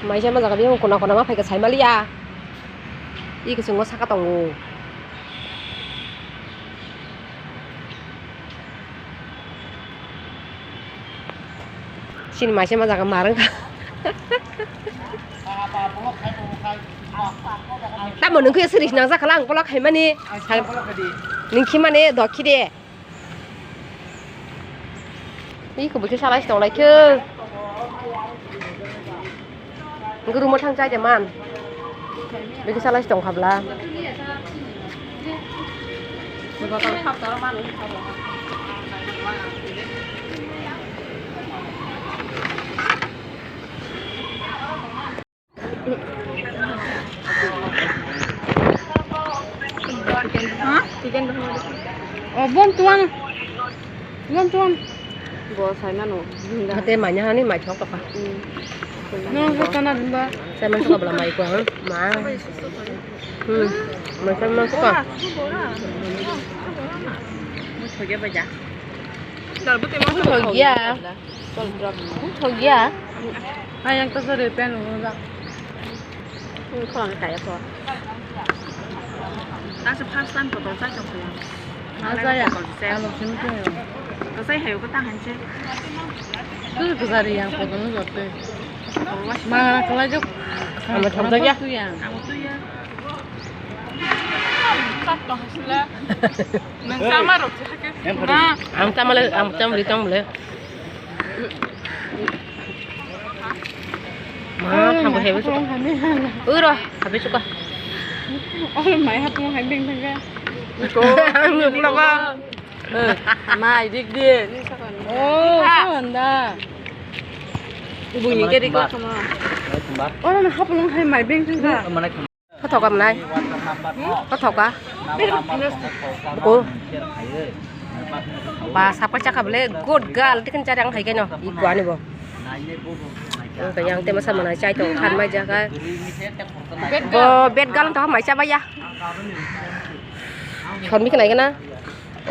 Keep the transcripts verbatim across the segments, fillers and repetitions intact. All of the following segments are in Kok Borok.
Maisa ma jaga biyang kona kona ma phaika sai maliya. I kuchungo saka tongo. Sini maisa ma jaga marang kha. Tamo nungkhe siri sinang jakhala ang kolok khaimani. Nungkhe mane dokhi de. Iko bwkhe salai se tonglai khe. Guru mothang chai de man. Bwkhe salai se tongkha bla. O bon tuang. Bon tuang. Bo sai mano. Hate manya hani mai thok toka. No ko tana dumba. Sai man toka bla mai ko ha. Ma. Hmm. Mai sai man toka. Mo thoge baja. Thok ya. Thok ya. Hai yang to sore pen mo da. Khorang kaya kho. Ta se first time ko to sai to kho. Asa ya. Alo sini ko. To sai hayo ko ta han se. Tu ko sari yang ko to no jote. Ma kala jo. Amo thok ja. Tu ya. Amo tu ya. Sak to hasla. Nang sama rok je hake. Ang tama le, ang tama ri tong le. Ma, thambo hebe suka. Uro, habe suka. Oh, mai hapung hai beng beng ga. Ang ni pula ba. Mai dik di. Oh, sanda. Bunyi ke dik sama. Oh, na hapung hai mai beng beng ga. Kothok ka mwnai? Kothok ka? Ko? Ba, sakpai chakha bole good girl, tikin chari ang hai kaino, iko ani bo. Ang kaya ang tema sa mwnai chai to khan mai jaga. Bo bad girl to mai cha ba ya. Chon mi khnai kana?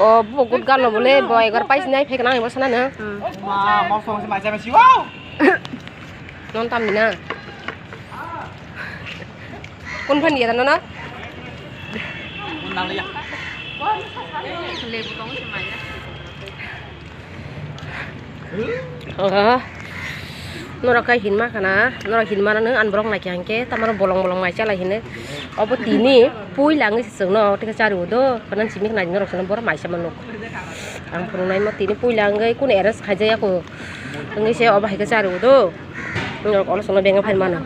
O bo good girl no bole, bo egar pais nai phek nang bo sana na. Ma, mosong se mai cha ba si, wow! Non tam dina. Kun phan dia nana? Aha. Norok kai hinma khana, norok hinma nang ang borok naikha hingke, tamaro bolong bolong mai chalai hine. Obo tini puila wngwi se chwngno, tei chari o do, kanan simi khna norok sano borok mai sama nuk. Ang phunuknai mo tini puila wngwi kun arrange khaijaya ko. Wngwi se obo hai khe chari o do. Norok olo songno benga phai mano.